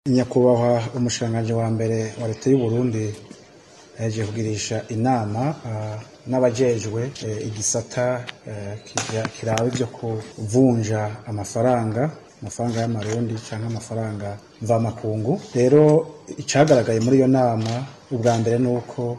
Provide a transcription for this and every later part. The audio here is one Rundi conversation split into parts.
Nyakubahwa umushikiranganji wa mbere wa leta y'u Burundi yaje kugirisha inama n'abajejwe igisata kiraba ivyo kuvunja amafaranga y'amarundi canke amafaranga mvamakungu. Rero icagaragaye muri iyo nama ubwa mbere nuko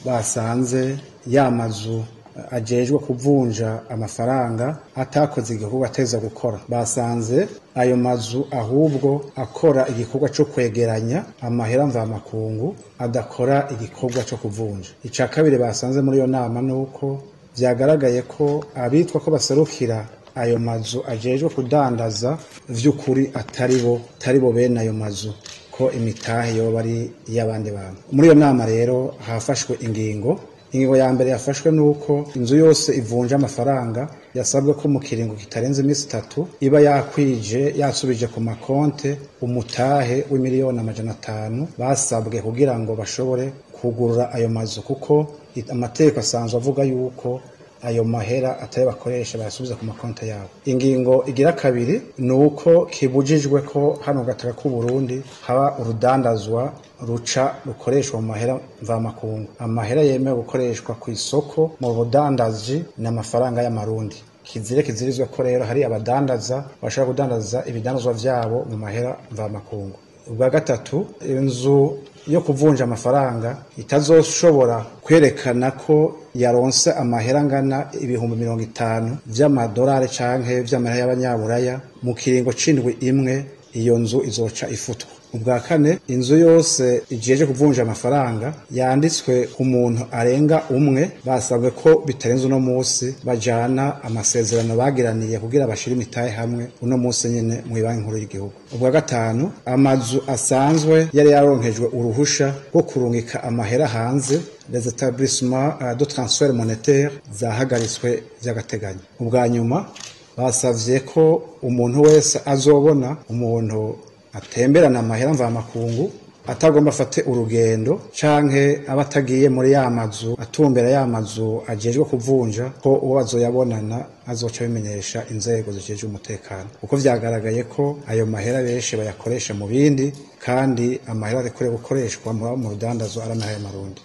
basanze ya mazu ajejwe kuvunja amafaranga atakoze igikorwa ateza gukora. Basanze ayo mazu ahubwo akora igikorwa co kwegeranya amahera mvamakungu, adakora igikorwa co kuvunja. Ica kabiri basanze muri iyo nama nuko vyagaragaye ko abitwa ko baserukira ayo mazu ajejwe kudandaza vy'ukuri atari bo bene ayo mazu, ko imitahe yoba ari iy'abandi bantu. Muri iyo nama rero hafashwe ingingo. Ingingo ya mbere yafashwe nuko inzu yose ivunja amafaranga yasabwe ko mu kiringo kitarenze iminsi 3 iba yakwije yasubije ku makonte umutahe w'imiliyoni 500 basabwe kugira ngo bashobore kugurura ayo mazu, kuko amategeko asanzwe avuga yuko ayo mahera atari bakoresha bayasubiza ku makonte yabo. Ingingo igira kabiri nuko kibujijwe ko hano gataka ku Burundi haba urudandazwa ruca rukoreshwa mu mahera mvamakungu. Amahera yemewe gukoreshwa ku isoko mu budandaji n'amafaranga y'amarundi. Kizire kizirizwe ko rero hari abadandaza bashobora kudandaza ibidandazwa vyabo mu mahera mvamakungu. Ubwa gatatu, inzu yo kuvunja amafaranga itazoshobora kwerekana ko yaronse amahera angana 50,000 vy'amadolari canke vy'amahera y'abanyaburaya mu kiringo c'indwi imwe, iyo nzu izoca ifutwa. Ubwa kane, inzu yose ijeje kuvunja amafaranga yanditswe ku muntu arenga umwe basabwe ko bitarenze uno munsi bajana amasezerano bagiraniye kugira bashire imitahe hamwe uno munsi nyene mu banki nkuru y'igihugu. Ubwa gatanu, amazu asanzwe yari yaronkejwe uruhusha rwo kurungika amahera hanze, les établissements de transfert monétaire, zahagaritswe vy'agateganyo. Ubwa nyuma, basavye ko umuntu wese azobona umuntu atemberana amahera mvamakungu atagomba afate urugendo canke abatagiye muri ya mazu atumbera ya mazu ajejwe kuvunja, ko uwo azoyabonana azoca bimenyesha inzego zijejwe umutekano, kuko vyagaragaye ko ayo mahera benshi bayakoresha mu bindi, kandi amahera arekure gukoreshwa mu rudandazo ari amahera y'amarundi.